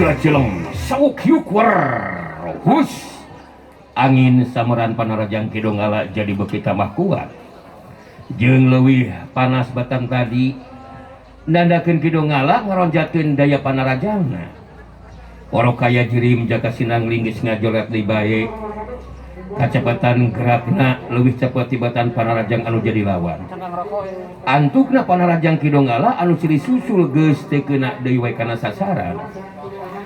Gajeleng sauk hiuk wer hus angin sameran panarajang Ki Donggala jadi beuki tambah kuat jeung leuwih panas batan tadi nandakeun Ki Donggala ngaronjatkeun daya panarajangna. Warokaya jirim Jaka Sinangling geus ngajolet deui bae kacepatan gerakna leuwih cepet tibatan panarajang anu jadi lawan. Antukna panarajang Ki Donggala anu silih susul geus teu keuna deui wae kana sasaran.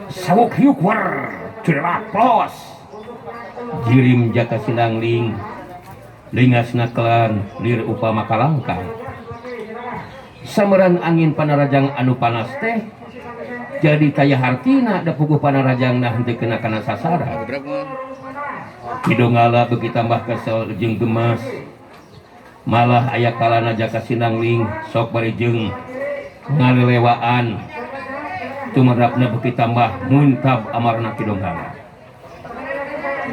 Sawuk hiuk wer celaplos jirim Jaka Sinangling lingasna kelan lir upama kalangkang. Sameran angin panarajang anu panas teh jadi taya hartina da puguh panarajangna henteu kena kana sasaran. Ki Donggala beuki tambah kesel jeung gemas. Malah aya kalana Jaka Sinangling sok bari jeung ngalelewaan tumerapna beuki tambah muntab amarna Ki Donggala.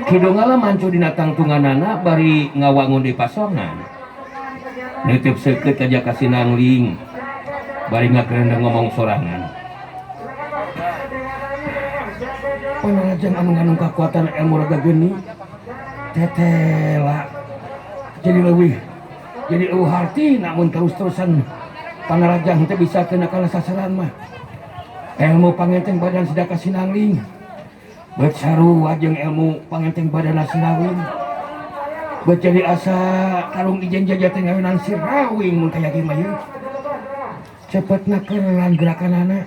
Ki Donggala mancu dina tangtunganana bari ngawangun di pasongan. Neuteub seukeut ka Jaka Sinangling bari ngakerendeng ngomong sorangan. Panarajang anu ngandung kakuatan ilmu raga geni tetela jadi leuwih jadi eueuh harti namun terus-terusan panarajang teh bisa kena kana sasaran mah. Ilmu pangenteng badan si Jaka Sinangling bet sarua jeung ilmu pangenteng badan si Rawing bet jadi asa tarung ijen jaja teh ngawinan si Rawing mun kaya kieu mah ieu. Cepetna keran gerakanana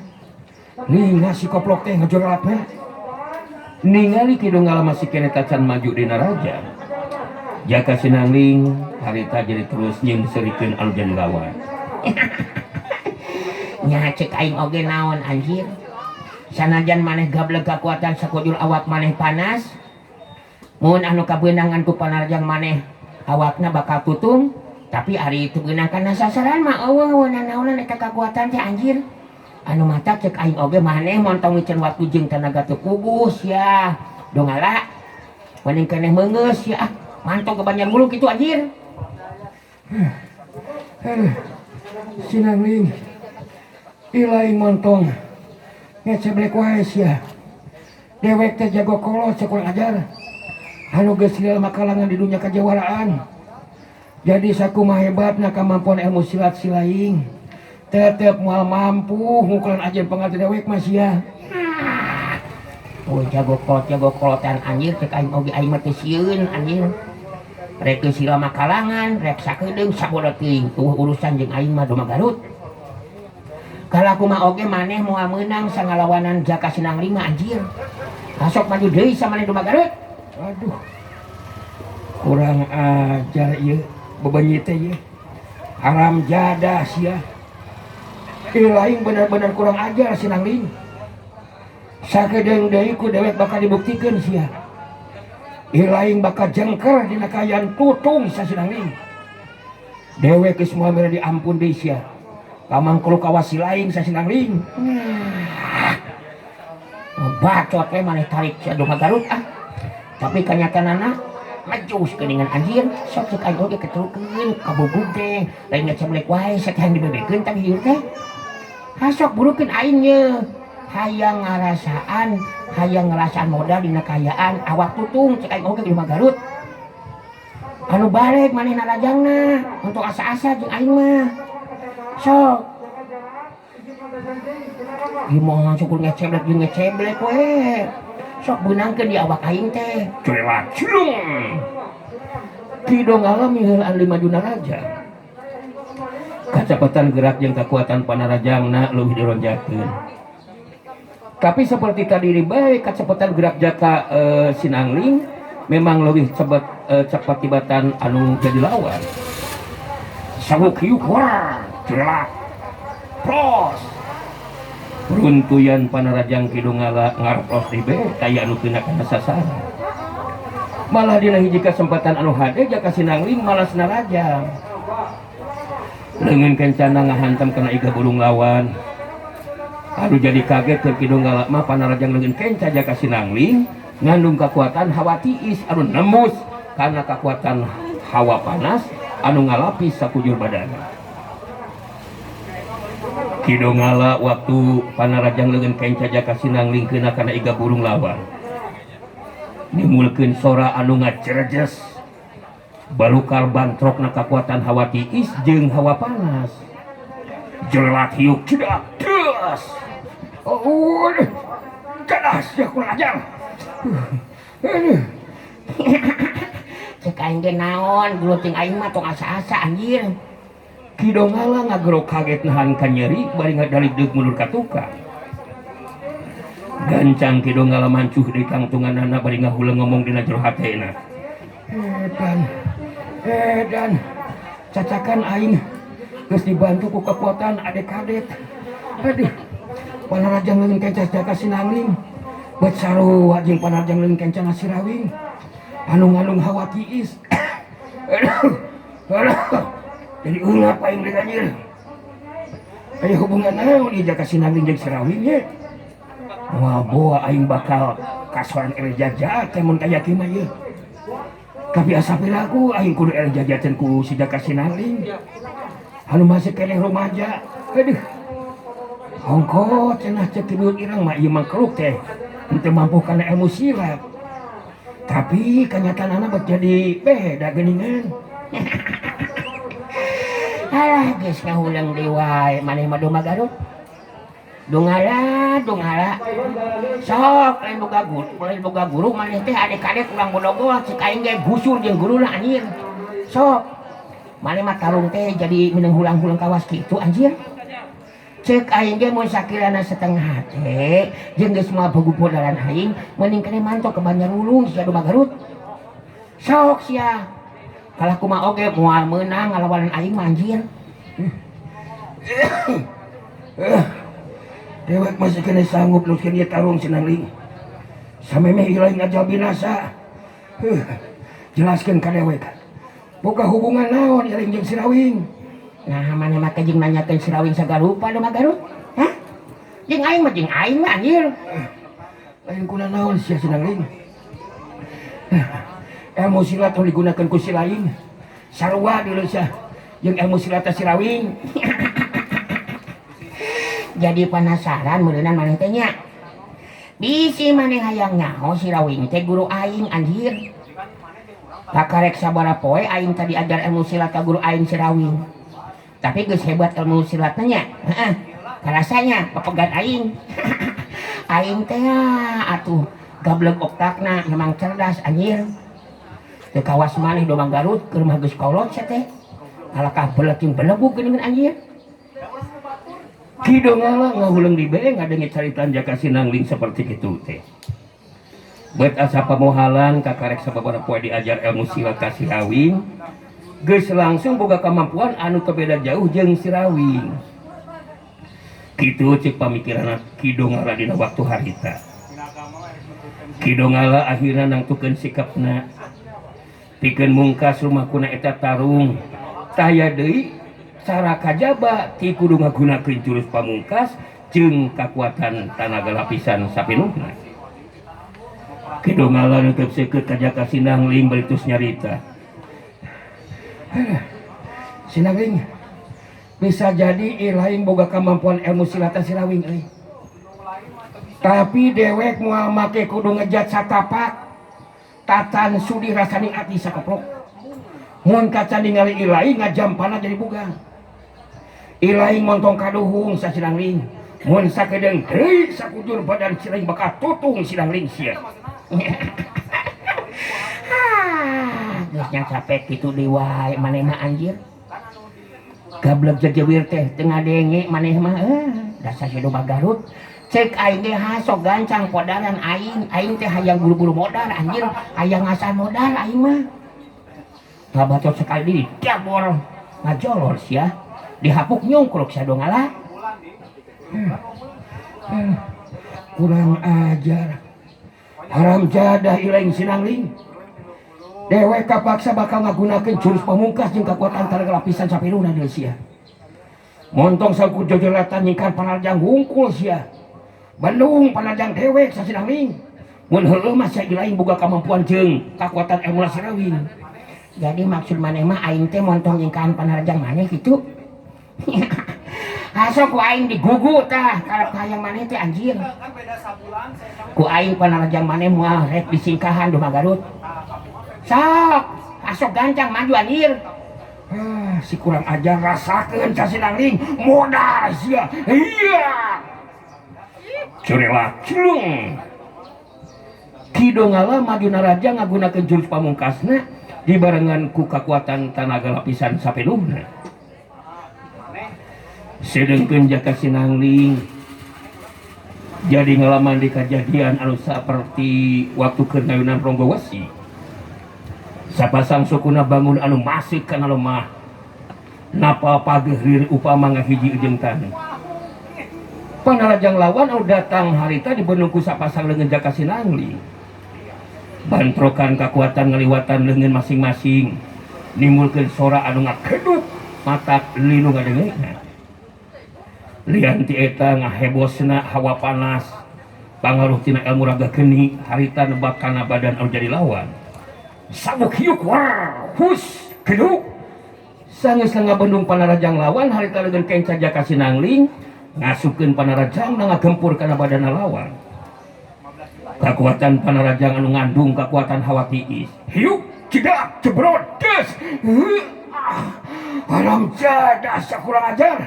ninga si koplok teh ngajoralapna. Ningali Ki Donggala masih kene tacan maju dina raja. Jaka Sinangling harita jadi terus nyeungseurikeun anu jadi lawan. Nya cek aing oge naon anjir. Sanajan maneh gableg kakuatan sakujur awak maneh panas. Mun anu kabeunangan ku panarajang maneh awakna bakal tutung, tapi ari teu beunang kana sasaran mah eueuh naonan eta kakuatan teh anjir. Anu mata cek aing oge maneh montong micen waktu jeung tanaga teu pugus ya. Donggala mending keneh meungeus ya. Mantong ke Banjar mulu kitu anjir. Aduh, Sinangling ilaing montong ngeceblek wae sia. Dewek teh jago kolot sakurang ajar. Anu geus lila makalangan di dunia kajawaraan. Jadi sakumaha hebatna kamampuan ilmu silat silaing tetep moal mampu ngukuran ajen pengajar dewek mah sia. Oh jago kolot jago kolotan anjir cek aing oge aing mah teu sieun anjir. Rek geus sila makalangan, rek sakedeung sabodo teuing tuh urusan jeung aing mah Doma Garut. Kalaku mah oge maneh moal meunang sangalawanan Jaka Sinangling mah anjir. Kasok maju deui sa maneh Doma Garut. Aduh. Kurang ajar ieu bebenyi teh ieu. Haram jadah sia. Lain bener-bener kurang ajar Sinangling. Sakedeung deui ku dewek bakal dibuktikeun sia. Lain bakal jengker dina kaayaan tutung sa Sinangling. Dewek geus moal mere diampun deui sia. Kamangkulu kawasi lain sa Sinangling. Bacot we maneh tarik sia Doma Garut ah. Tapi kanyataanana majus geuningan anjir sok cek aing oge keterukeun kabubug teh lain ngeceblek wae sok hayang dibebekeun tah ieu teh. Hasok burukeun aing ye. Hayang ngarasaan modal dina kaayaan awak tutung cek aing oge di Doma Garut. Anu balik maneh narajangna untuk asa-asa jeung aing mah. Sok ieu mah syukur ngeceblek jeung ngeceblek we. Sok beunangkeun di awak aing teh. Celak cilung. Ki Donggala miheulaan lima juna raja. Kacepatan gerak jeung kekuatan panarajangna leuwih dironjakeun. Tapi seperti tadi bae kacepatan gerak Jaka Sinangling memang lebih cepat tibatan anu jadi lawan. Sawuk hiuk war celak pros. Runtuyan panarajang Ki Donggala ngarpros di be kaya anu kena kana sasaran. Malah dina hiji kesempatan anu hade Jaka Sinangling malas narajang. Leungeun kencana ngahantam kana iga burung lawan. Anu jadi kaget ke Ki Donggala mah panarajang leungeun kenca Jaka Sinangling ngandung kekuatan hawa tiis anu nembus karena kekuatan hawa panas anu ngalapis sakujur badanna. Ki Donggala waktu panarajang leungeun kenca Jaka Sinangling keuna kana iga burung lawang. Nimbulkeun sora anu ngajerejes. Balukar bantrokna kakuatan hawa tiis jeung hawa panas. Jelat hiuk cedak des. Oh, ganas ya kurang ajar. Aduh. Cek aing ge naon, guluting aing mah tong asa-asa anjir. Ki Donggala ngagero kaget nahan kanyeri bari ngadaligdeug mundur ka tukang. Gancang Ki Donggala mancuh deui tangtunganana bari ngahuleung ngomong dina jero hatena. Edan, edan, cacakan aing geus dibantu ku kekuatan adek-kadet. Aduh, panarajang leungeun kenca Jaka Sinangling, bet sarua jeung panarajang leungeun kenca Sirawing, anu ngandung hawa tiis. Aduh, aduh. Jadi eungap aing deui anjir. Aya hubungan naon ieu Jaka Sinangling jeung Sirawing nya? Moal boa aing bakal kasoran eleh jaja teh mun kaya kieu mah ieu. Tapi asa piraku aing kudu eleh jajaten ku si Jaka Sinangling. Anu masih keneh rumaja. Aduh. Hongko cenah cek ti beureut irang mah ieu mangkruk teh henteu mampu kana ilmu silat. Tapi kanyataanana bet jadi beda geuningan. Alah geus ngahuleung deui wae maneh mah Doma Garut. Dungala, dungala. Sok lain boga guru, lain boga guru maneh teh adek-adek urang bodogol cek aing ge gusur jeung guruna anjir. Sok maneh mah tarung teh jadi meunang hulang-hulang kawas kitu anjir. Cek aing ge mun sakirana setengah hate jeung geus moal boga modalan aing mending keneh mantok ke Banjarulung sia Doma Garut. Sok sia. Kalah kumaha oge moal meunang ngalawanan aing mah anjir. Dewek masih kena sanggup nuskeun ieu tarung Sinangling. Samemeh ilaing ajal binasa. Jelaskeun ka dewek. Boga hubungan naon ilaing jeung Sirawing? Nah, maneh mah jeung nanyakeun Sirawing sagarupa Doma Garut? Hah? Jeung aing mah anjir. Lain kuna naon sia Sinangling? Ilmu silat anu digunakeun ku si lain. Sarua deui sia jeung ilmu silat Sirawing. Jadi penasaran meureunan maneh teh nya. Bisi maneh hayang nyaho Sirawing teh guru aing anjir. Kakarek sabaraha poe aing tadi ajar ilmu silat ka guru aing Sirawing. Tapi geus hebat ilmu silatna nya. Heeh. Karasanya papegat aing. Aing teh atuh gablek otakna memang cerdas anjir. Teu kawas maneh Domang Garut keur mah geus kolot sia teh. Kalakah beleg jeung belegug geuningan anjir. Ki Donggala ngahuleung di bee ngadenge caritaan Jaka Sinangling seperti kitu teh. Bet asa pamohalan kakarek sababaraha poe diajar ilmu silat ka Sirawing, geus langsung boga kamampuan anu teu beda jauh jeung Sirawing. Kitu ceuk pamikiranna Ki Donggala dina waktu harita. Ki Donggala akhirna nangtukeun sikapna pikeun mungkas rumakuna eta tarung. Taya deui cara kajaba ti kudu ngagunakeun jurus pamungkas jeung kakuatan tanaga lapisan sapinuhna. Ki Donggala neuteub seukeut ka Jaka Sinangling bari tos nyarita. Sinangling bisa jadi ilaing boga kemampuan ilmu silat Sirawing euy. Tapi dewek moal make kudu ngejat satapak tatan sudi rasaning ati sakeplok. Mun kaca ningali ilaing ngajampana jadi bugang. Ilaing montong kaduhung sa Sinangling. Mun sakedeung deui sakujur badan Sirawing bakal tutung Sinangling sia. Geus nya capek kitu deui wae maneh mah anjir. Gablek jejewir teh teu ngadenge maneh mah dasar si Domba Garut. Cek aing ge hasok gancang podaran aing, aing teh hayang buru-buru modal anjir, hayang ngasah modal aing mah. Ngabacot sekali dabor ngajolor sia, dihapuk nyungkruk sia Donggala. Kurang ajar. Haram jadah ilaing Sinangling. Dewek kapaksa bakal ngagunakeun jurus pamungkas jeung kakuatan tanaga lapisan sapiruna deui sia. Montong saku jojolatan nyingkar panarjang hungkul sia. Bandung panarjang dewek sa Sinangling. Mun heueuh mah sia ilaing boga kamampuan jeung kakuatan ilmu Sirawing. Jadi maksud maneh mah aing teh montong nyingkahan panarjang maneh kitu. Asa ku aing digugu tah karep hayang maneh teh anjir. Ku aing panarajang maneh moal rek disingkahan Duma Garut. Sok, asok gancang maju anjir. Ah, si kurang ajar rasakeun Jaka Sinangling modar sia. Iya. Curela cilung. Ki Donggala maju naraja ngagunakeun jurus pamungkasna dibarengan ku kakuatan tanaga lapisan sapenuhna. Sedengkeun Jaka Sinangling jadi ngalaman di kejadian anu saperti waktu keur ngayunan Ronggowesi. Sapasang sukuna bangun anu masuk kana lemah. Napa pageuh lir upama ngahiji jeung taneuh. Panarajang lawan anu datang harita dibendung ku sapasang leungeun Jaka Sinangling. Bantrokan kakuatan ngaliwatan leungeun masing-masing nimbulkeun sora anu ngakeduk matak linu ngadengena. Lian ti eta ngahebosna hawa panas pangaruh tina ilmu raga geni harita nebak kana badan anu jadi lawan. Sabuk hiuk war hus keduk sanggeus ngabendung panarajang lawan harita leungeun kenca Jaka Sinangling ngasupkeun panarajang ngagempur kana badan lawan. Kakuatan panarajang anu ngandung kakuatan hawa tiis. Hiuk cedak jebrot des. Haram jadah kurang ajar.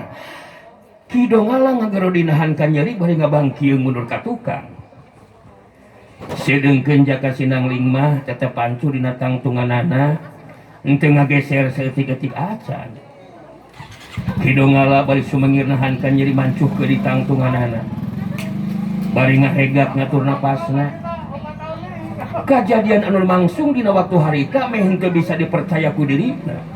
Ki Donggala ngagero dinahan ka nyeri bari ngabangkieung mundur ka tukang. Sedengkeun Jaka Sinangling mah tetep pancu dina tangtunganana henteu ngageser saeutik-eutik acan. Ki Donggala bari sumengir nahan ka nyeri mancuh ke di tangtunganana. Bari ngahegak ngatur napasna. Kajadian anu langsung dina waktu harita meh henteu bisa dipercaya ku dirina.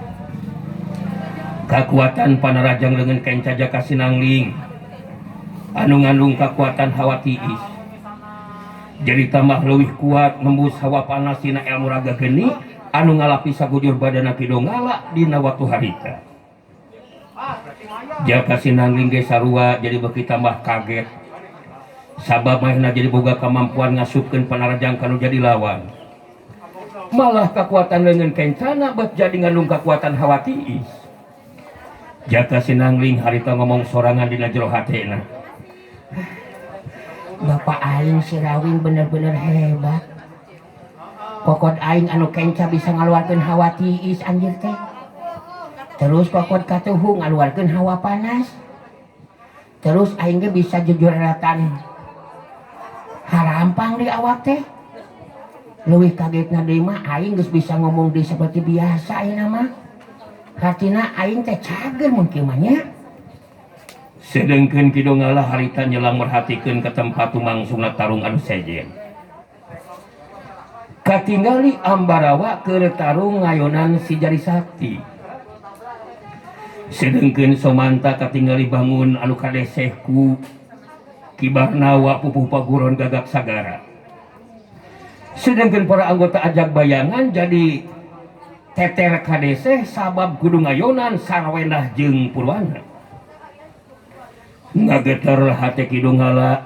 Kakuatan panarajang leungeun kenca Jaka Sinangling anu ngandung kakuatan hawa tiis. Jadi tambah leuwih kuat nembus hawa panas dina ilmu raga geni anu ngalapi sagujur badana Ki Donggala dina waktu harita. Jaka Sinangling ge sarua jadi beuki tambah kaget. Sabab manehna jadi boga kamampuan ngasupkeun panarajang kanu jadi lawan. Malah kakuatan leungeun kencana bet jadi ngandung kakuatan hawa tiis. Jaka Sinangling harita ngomong sorangan dina jero hatena. Bapak aing si Rawing bener-bener hebat. Kokot aing anu kenca bisa ngaluarkeun hawa tiis anjir teh. Terus kokot katuhu ngaluarkeun hawa panas. Terus aing ge bisa jujuratan harampang di awak teh. Leuwih kagetna deui mah aing geus bisa ngomong deui seperti biasa ayeuna mah. Hartina aing teh cager mun kieu mah nya. Sedengkeun Ki Donggala harita nyelang merhatikeun ka tempat tumangsungna tarung anu sejen. Katingali Ambarawa keur tarung ngayonan si Jari Sakti. Sedengkeun Somanta katingali bangun anu kadeseh ku Ki Barnawa pupuh paguron gagak sagara. Sedengkeun para anggota ajak bayangan jadi teter kadeseh sabab kudu ngayonan Sarwendah jeung Purwana. Ngageter hate Ki Donggala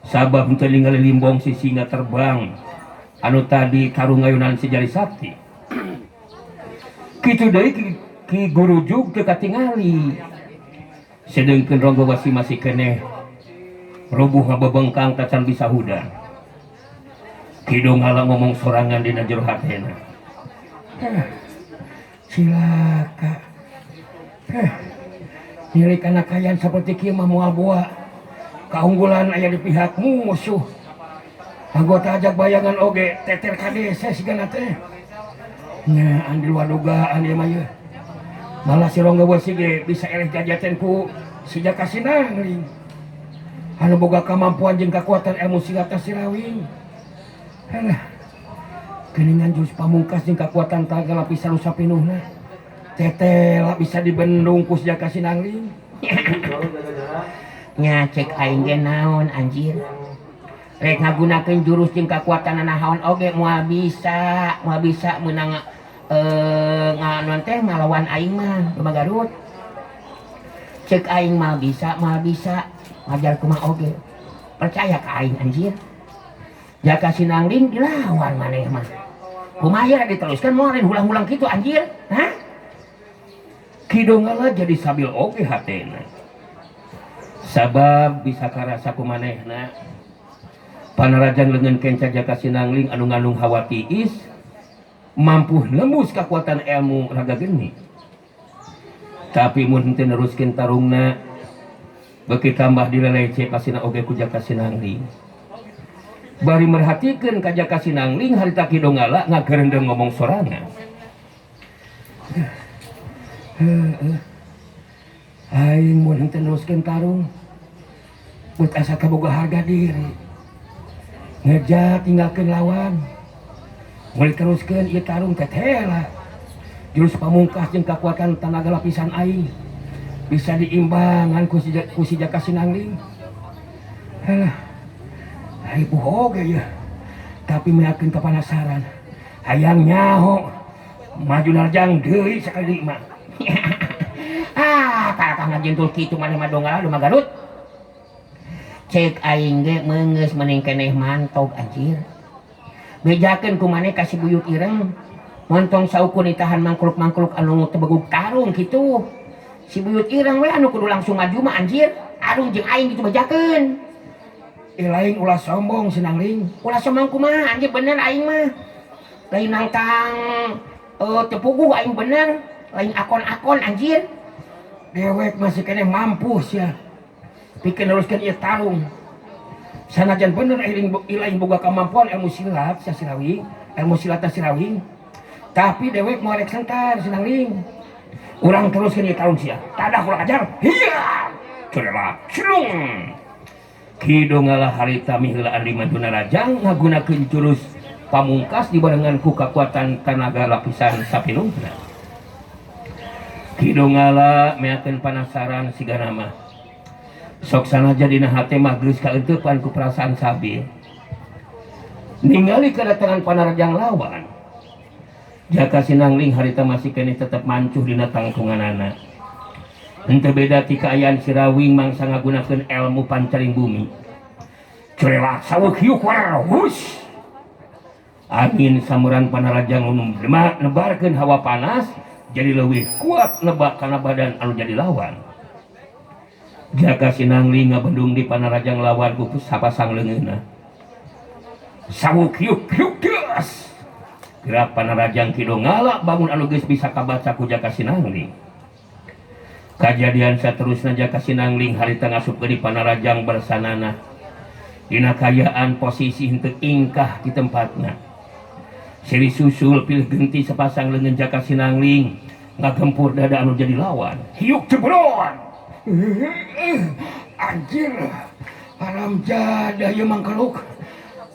sabab teu ningali limbong si singa terbang anu tadi tarung ngayonan si Jari Sakti. Kitu deui Ki Gurujug teu katingali. Sedengkeun Ronggowesi masih keneh rubuh ngabebengkang tacan bisa hudang. Ki Donggala ngomong sorangan dina jero hatena. Cilaka. Milik anak kayan seperti kieu mah moal boa. Kaunggulan aya di pihak musuh. Anggota ajak bayangan oge teter kadese sigana teh. Nya andi luar dugaan ieu mah ieu. Malah si Ronggowesi ge bisa eleh jajaten ku si Jaka Sinangling. Anu boga kamampuan jeung kakuatan ilmu silat si Rawing. Halah. Geuningan jurus pamungkas jeung kakuatan taga lapisan nu sapinuhna. Tetela bisa dibendung ku si Jaka Sinangling. Nya cek aing ge naon anjir. Rek ngagunakeun jurus jeung kakuatan naon oge moal bisa meunang nganon teh ngalawan aing mah Duma Garut. Cek aing mah bisa ngajar kumaha oge. Percaya ka aing anjir. Jaka Sinangling dilawan maneh mah. Kumaha ya diteruskan moal lain hulang-hulang kitu anjir. Hah? Ki Donggala jadi sabil oge hatena. Sabab bisa karasa ku manehna Panarajang leungeun kenca Jaka Sinangling anu ngandung hawa tiis mampu nembus kekuatan ilmu raga geni. Tapi mun teu neruskeun tarungna beuki tambah dilelece pasina oge ku Jaka Sinangling. Bari merhatikeun ka Jaka Sinangling harita Ki Donggala ngagerendeng ngomong sorangan. Aing mun henteu neruskeun tarung buat asa kaboga harga diri. Ngeja tinggalkeun lawan. Mun diteruskeun ieu tarung teh tela. Jurus pamungkas jeung kakuatan tanaga lapisan aing bisa diimbangan ku si Jaka Sinangling. Halah. Ripuh oge ya. Tapi meyakin kepanasaran. Hayang nyaho maju narjang deui sakali mah. Ah, kalakah ngajentul kitu maneh mah Donggala lumah Garut. Cek aing ge meungeus mending keneh mantog anjir. Bejakeun ku maneh ka si Buyut Ireng. Montong saukur ditahan mangkluk-mangkluk anu teu begug tarung kitu. Si Buyut Ireng we anu kudu langsung maju mah anjir. Arung jeung aing kitu bejakeun. Lain ulah sombong Sinangling. Ulah sombong kumaha anjir bener aing mah. Lain nangtang teu puguh aing bener. Lain akon-akon anjir. Dewek masih keneh mampu sia. Pikeun neruskeun ieu tarung. Sanajan bener ilaing boga kemampuan ilmu silat sia Sirawing, ilmu silat Sirawing. Tapi dewek moal rek sentar Sinangling. Urang teruskeun ieu tarung sia. Tadah kurang ajar. Hiya! Curela cilung. Ki Donggala harita miheulaan di Maduna Rajang ngagunakeun jurus pamungkas dibarengan ku kakuatan tanaga lapisan sapinuhna. Ki Donggala meakeun panasaran sigana mah. Sok sanajan dina hate mah geus kaeuteupan ku perasaan sabil. Ningali kedatangan Panarajang lawan, Jaka Sinangling harita masih keneh tetep mancuh dina tangkunganana. Henteu beda ti kaayaan Sirawing mangsa ngagunakeun ilmu pancaring bumi. Curela saweuh hiuk warhus. Angin samuran Panarajang nu nebarkeun hawa panas jadi leuwih kuat nebak kana badan anu jadi lawan. Jaka Sinangling ngabendung di Panarajang lawan ku sapasang leungeunna. Sawuk hiuk hiuk deus. Gerak Panarajang Ki Donggala bangun anu geus bisa kabaca ku Jaka Sinangling. Kajadian saterusna Jaka Sinangling harita ngasupkeun di Panarajang bersanana. Dina kayaan posisi henteu ingkah di tempatna. Siri susul pilih genti sepasang leungeun Jaka Sinangling ngagempur dada anu jadi lawan. Hiuk jebron. Anjir, haram jadah ieu mangkeluk.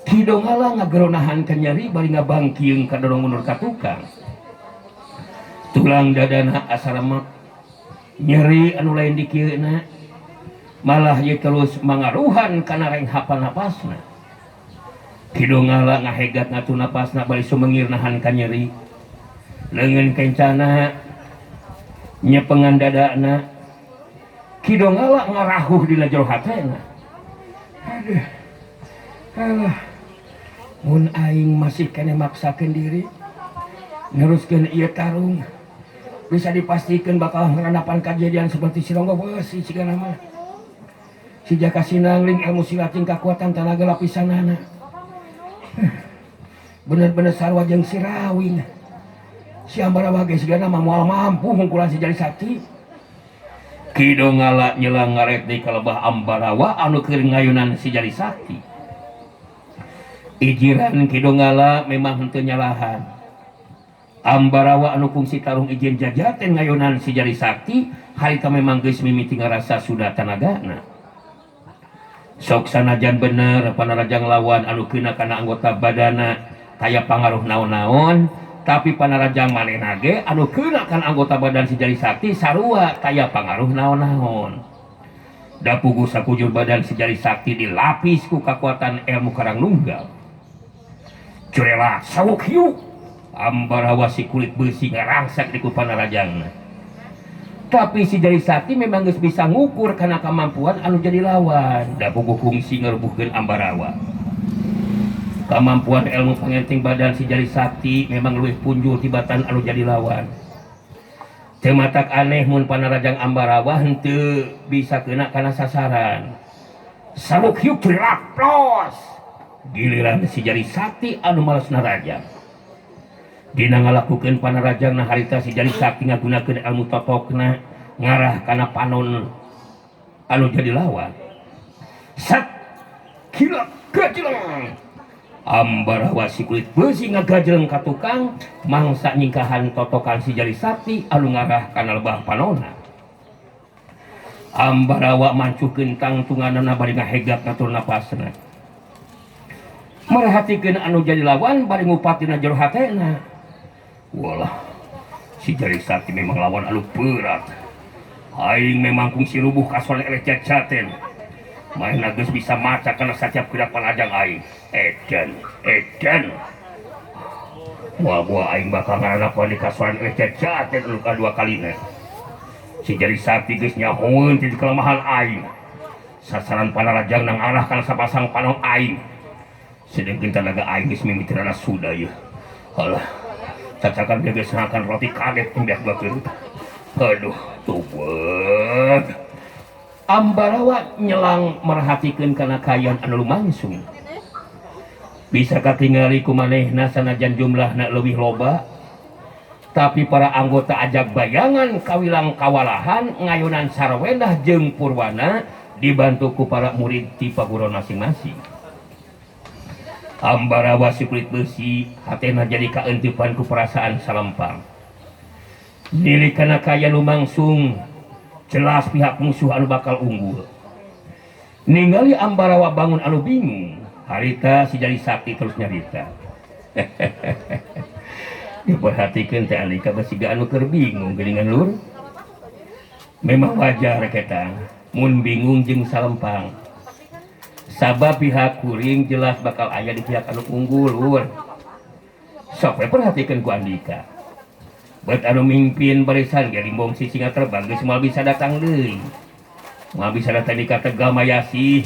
Ki Donggala ngageronahan ka nyeri bari ngabangkieung kadorong mundur ka tukang. Tulang dadana asa remek. Nyeri anu lain dikieuna. Malah ieu terus mangaruhan kana renghapan napasna. Ki Donggala ngahegat ngatu napasna bari sumengir nahan ka nyeri. Leungeun kencana nyepengan dadana. Ki Donggala ngarahuh dina jero hatena. Aduh. Alah. Mun aing masih keneh maksakeun diri neruskeun ieu tarung bisa dipastikan bakal ngaranapan kejadian seperti si Ronggo Beusi sigana mah. Si Jaka Sinangling ilmu silat jeung kakuatan tanaga lapisanana. Bener-bener sarua jeung si Rawing. Si Ambarawa ge sigana mah moal mampu ngungkulan si Jali Sakti. Ki Donggala nyelang ngaret di kalebah Ambarawa anu keur ngayunan si Jali Sakti. Ijiran Ki Donggala memang henteu nyalahan. Ambarawa anu kungsi tarung ijen jajaten ngayunan si Jali Sakti harita memang geus mimiti ngarasa sudah tanagana. Sok sanajan bener Panarajang lawan anu keuna kana anggota badana taya pangaruh naon-naon, tapi Panarajang manehna ge anu keuna kana anggota badan si Jali Sakti sarua taya pangaruh naon-naon. Da puguh sakujur badan si Jali Sakti dilapis ku kakuatan ilmu karang nunggal. Curela sawuk hiuk Ambarawa si kulit beusi ngarangsak di ku Panarajangna. Tapi si Jali Sakti memang geus bisa ngukur kana kemampuan anu jadi lawan. Da puguh kungsi ngarubuhkeun Ambarawa. Kemampuan ilmu pangenting badan si Jali Sakti memang leuwih punjul tibatan anu jadi lawan. Teu matak aneh mun Panarajang Ambarawa henteu bisa kena kana sasaran. Sabuk hiuk raplos. Giliran si Jari Sakti anu males narajang. Dina ngalakukeun panarajangna harita si Jari Sakti ngagunakeun ilmu totokna ngarah kana panon anu jadi lawan. Sat kilap gajleng. Ambarawa si kulit besi ngagajleng ka tukang mangsa nyingkahan totokan si Jari Sakti anu ngarah kana lebah panonna. Ambarawa mancuhkeun tangtunganana bari ngahegak ngatur napasna. Merhatikeun anu jadi lawan bari ngupatina jero hatena. Walah, si Jari Sakti memang lawan anu berat. Aing memang kungsi rubuh kasone eleh cacaten. Maena geus bisa maca kana satiap gerak panajang aing. Edan, edan. Moal-moal aing bakal ngaranapan di kasoran eleh cacaten anu kadua kalina. Si Jari Sakti geus nyahoeun ti kelemahan aing. Sasaran panarajang nang arah kana sapasang panon aing. Sedengkeun tanaga aing geus mimitirana suda ieu. Alah, cacakan ge geus ngakan roti kadet tembeak bakeun. Aduh, tobat. Ambarawa nyelang merhatikeun kana kaayaan anu lumangsung. Bisa katingali ku manehna sanajan jumlahna leuwih loba, tapi para anggota ajag bayangan kawilang kawalahan ngayonan Sarwendah jeung Purwana dibantu ku para murid ti paguron masing-masing. Ambarawa si kulit besi hatena jadi kaeuntipan ku perasaan salempang. Nilik kana kaayaan lumangsung jelas pihak musuh anu bakal unggul. Ningali Ambarawa bangun anu bingung, harita si Jari Sakti terus nyarita. Diperhatikeun teh Andika basiga anu keur bingung geuningan lur. Memang wajar eta mun bingung jeung salempang. Sabab pihak kuring jelas bakal aya di pihak anu unggul lur. Sok we perhatikeun ku Andika. Bet anu mimpin barisan ge limbong si singa terbang geus moal bisa datang deui. Moal bisa datang di ka Tegal Mayasih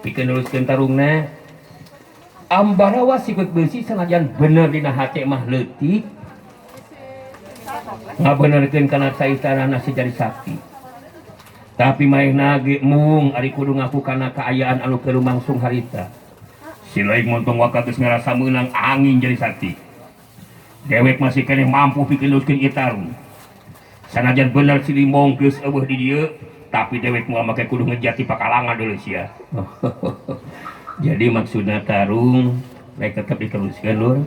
pikeun neruskeun tarungna. Ambarawa sikut beusi sanajan bener dina hate mah leutik. Ngabenerkeun kana caitanana si Jari Sakti. Tapi manehna ge mung ari kudu ngaku kana kaayaan anu keur lumangsung harita. Si laing montong waka geus ngarasa meunang angin Jari Sakti. Dewek masih keneh mampu pikeun neruskeun ieu tarung. Sanajan bener si Limbong geus eueuh di dieu, tapi dewek moal make kudu ngejat ti pakalangan deuleu sia. Jadi maksudna tarung rek tetep diteruskeun lur.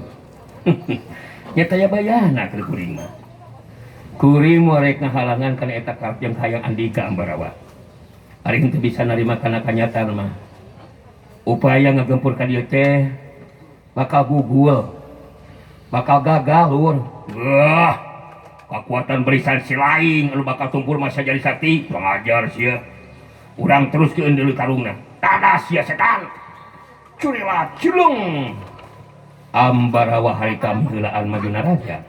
Nya taya bayana keur kuring mah. Kuring moal rek ngahalangan kana eta karep jeung hayang Andika Ambarawa. Ari henteu bisa narima kana kanyataan mah. Upaya ngagempur ka dieu teh bakal gugul. Bakal gagal lur. Wah, kekuatan barisan si laing anu bakal tumpur masa Jari Sakti, pengajar sia. Urang teruskeun deuleu tarungna. Tadas sia setan. Curilat cilung. Ambarawa harita miheulaan maju naraja.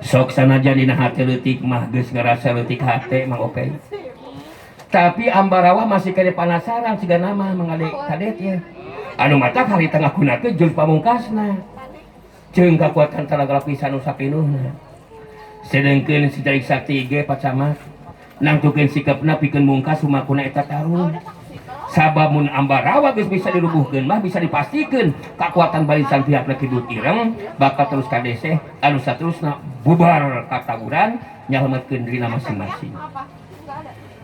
Sok sanajan dina hate leutik mah geus ngarasa leutik hate mah oke. Tapi Ambarawa masih kene panasaran siga nama mangade kadet ye. Anu matak harita ngagunakeun jurus pamungkasna. Jeung kakuatan talaga lapisan nu sapinuhna. Sedengkeun si Jari Sakti ge pacamat nangtukeun sikapna pikeun mungkas sumakuna eta tarung. Sabab mun Ambarawa geus bisa dirubuhkeun mah bisa dipastikeun kakuatan barisan pihak Kidul Ireng bakal terus kadeseh anu saterusna bubar kataburan nyalametkeun dirina masing-masing.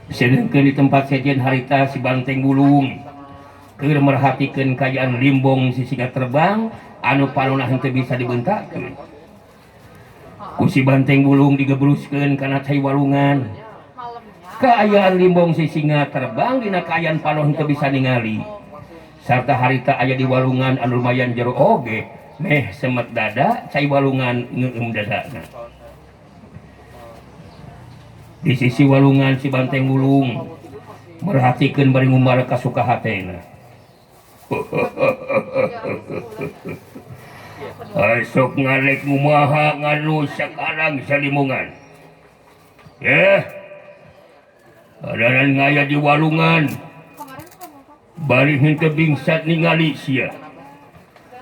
Sedengkeun di tempat sejen harita si Banteng Bulung keur merhatikeun kaayaan Limbong si singa terbang anu panona henteu bisa dibentakeun. Ku si Banteng Bulung digebruskeun kana cai walungan. Kaayaan Limbong si singa terbang dina kaayaan panon henteu bisa ningali. Sarta harita aya di walungan anu lumayan jero oge, meh semet dada cai walungan ngeueum dadana. Di sisi walungan si Banteng Bulung merhatikeun bari ngumbar kasuka hatena. Esok ngalek ngumaha nganu sekarang salimungan. Adaran ngaya di walungan. Bari henteu bingsat ningali sia.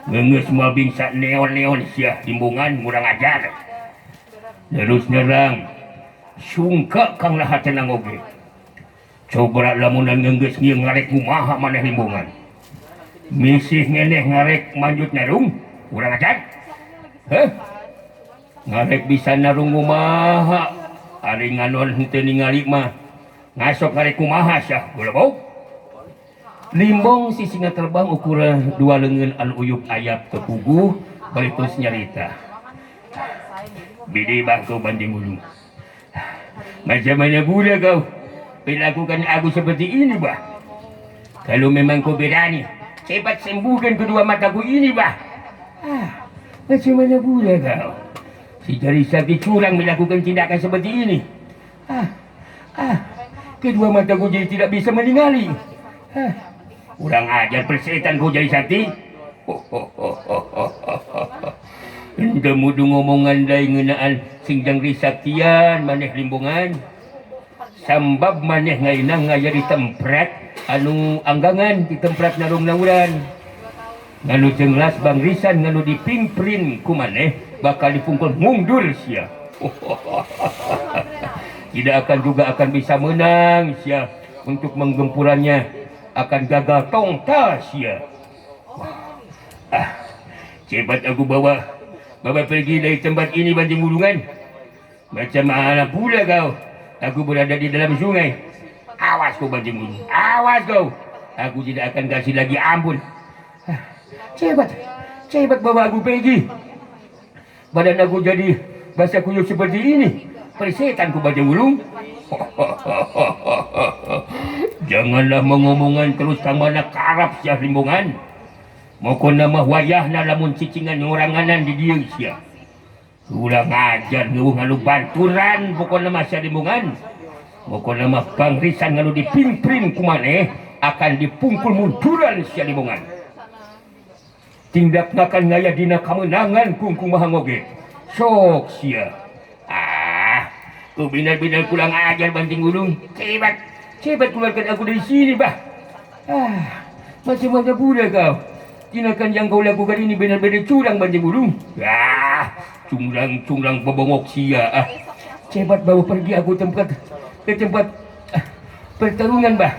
Ngeungeus moal bingsat neon-neon sia limbungan ngurang ajar. Terus nyerang sungka kang laha tenang oge. Coba lamunan geus ieu ngarek kumaha maneh limbungan. Misih ngeneh ngarek manjut narung urang acan. Heh. Ngarek bisa narung kumaha? Ari nganon henteu ningali mah. Ngasok ngarek kumaha syah golebog. Limbong si singa terbang ukuran dua lengan anu uyup ayap tepuguh bari terus nyarita. Bidi bah kau banding ulu. Macam mana pula kau melakukan aku seperti ini bah? Kalau memang kau berani, cepat sembuhkan kedua mataku ini bah. Ah, macam mana pula kau? Si jari sakti curang melakukan tindakan seperti ini. Ah, kedua mataku jadi tidak bisa meninggali. Ah, kurang ajar persetan kau jadi sakti. Ente mudu ngomongan dai ngeunaan sing jangri saktian maneh limbungan. Sambab maneh ngainang ngaya di temprat anu anggangan di temprat narung-narungan. Nganu jenglas bangrisan nganu dipimprin ku maneh bakal dipungkul mundur sia. Tidak akan juga akan bisa menang sia untuk menggempurannya akan gagal tongtal sia. Ah, cepat aku bawa pergi dari tempat ini Banting Bulungan. Macam mana pula kau? Aku berada di dalam sungai. Awas kau Banting Bulungan. Awas kau. Aku tidak akan kasih lagi ampun. Ah, cepat, cepat bawa aku pergi. Badan aku jadi basah kuyup seperti ini. Persetan ku Banting Bulung. Janganlah mengomongan terus tambahlah karap sia limbungan. Moko nama wayahna lamun cicingan ngoranganan di dieu sia. Ulah ngajar ngeueuh ngalu banturan pokona mah sia limbungan. Moko nama pangrisan ngalu dipimprin ku maneh akan dipungkul munduran sia limbungan. Tindak akan ngaya dina kamenangan kungkumaha ngoge. Sok sia. Ah, kau benar-benar kurang ajar Banting Gunung. Cepat, cepat keluarkan aku dari sini bah. Ah, macam mana pula kau? Tindakan yang kau lakukan ini benar-benar curang Banting Gunung. Ah, curang-curang bebongok sia. Ah, cepat bawa pergi aku tempat ke tempat pertarungan bah.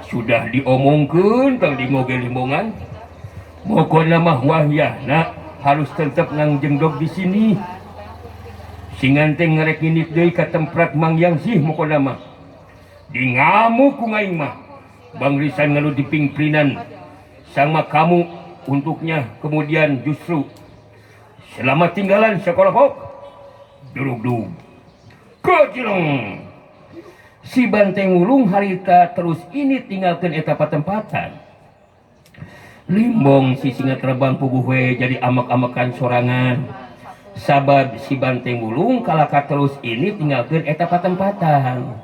Sudah diomongkeun tang di ngoge limbongan. Mokona mah wahyahna harus tetap ngangjengdog di sini. Singan teh ngarek nginit deui ka tempat Mang Yang sih mokona mah. Di ngamuk ku ngaing mah. Bangrisan ngalu dipingprinan sama kamu untuknya kemudian justru selamat tinggalan sekolah pok. Durug-dug. Kecilong. Si Banteng Wulung harita terus ini tinggalkan eta patempatan. Limbong si singa terbang puguh we jadi amak-amakan sorangan. Sabab si Banteng Wulung kalaka terus ini tinggalkan eta patempatan.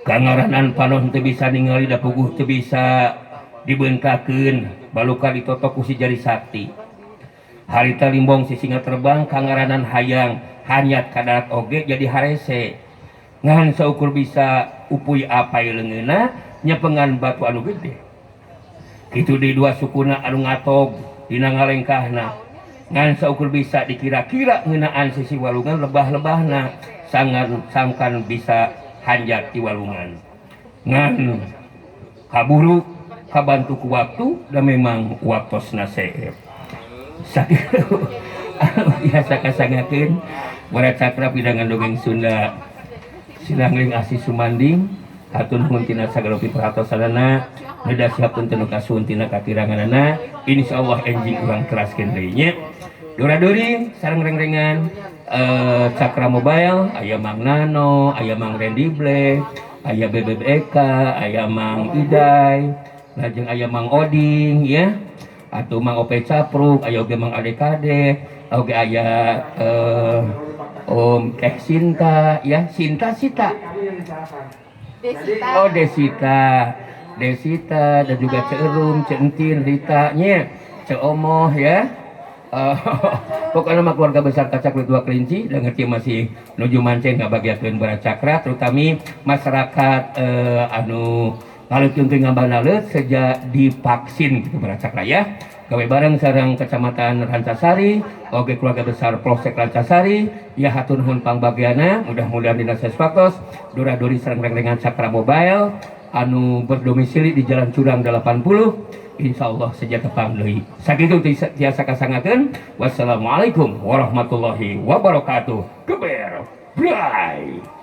Kangaranan panon teu bisa ningali da puguh teu bisa dibeungkakeun baluka ditotok ku si jari sakti. Harita limbong si singa terbang kangaranan hayang hanyat ka darat oge jadi harese. Ngan saukur bisa upuy apai leungeunna nyepengan batu anu gede. Kitu di dua sukuna anu ngatog dina ngalengkahna. Ngan saukur bisa dikira-kira ngeunaan sisi walungan lebah-lebahna sangan sangkan bisa hanjat di walungan. Ngan kaburu kabantu ku waktu dan memang waktosna seep. Sakitu biasa kasangakeun barat cakra pidangan dongeng Sunda. Silangling asih sumanding hatur nuhun tina sagala piperhatosanana reda siapkeun teu nu kasuhun tina kakiranganana insyaallah enjing urang teraskeun deui nya. Dora-dori sareng rengrengan Cakra Mobile aya Mang Nano, aya Mang Randy Black, aya Bebeb Eka, aya Mang Idai, lajeng aya Mang Oding ya, atau Mang Ope Capruk, aya oge Mang Ade Kade, oge aya Om Sinta ya, Sinta Sita. Desita. Oh Desita. Desita dan juga Cerum, Centin, Rita nya, Ceomoh ya. Pokoknya mah keluarga besar Kacak Dua Kelinci dan ngerti masih nuju mancen ngabagiakeun barat cakra terutama masyarakat anu ngaleukeun ngabanalet sejak divaksin gitu barat cakra ya. Gawe bareng sareng Kecamatan Rancasari, oge keluarga besar Polsek Rancasari, ya hatur nuhun pangbagiana, mudah-mudahan dina waktos dora-dori sareng rengrengan Cakra Mobile anu berdomisili di Jalan Curang 80, insyaallah seja tepang deui. Sakitu tiasa kasangakeun. Wassalamualaikum warahmatullahi wabarakatuh. Geber. Bye.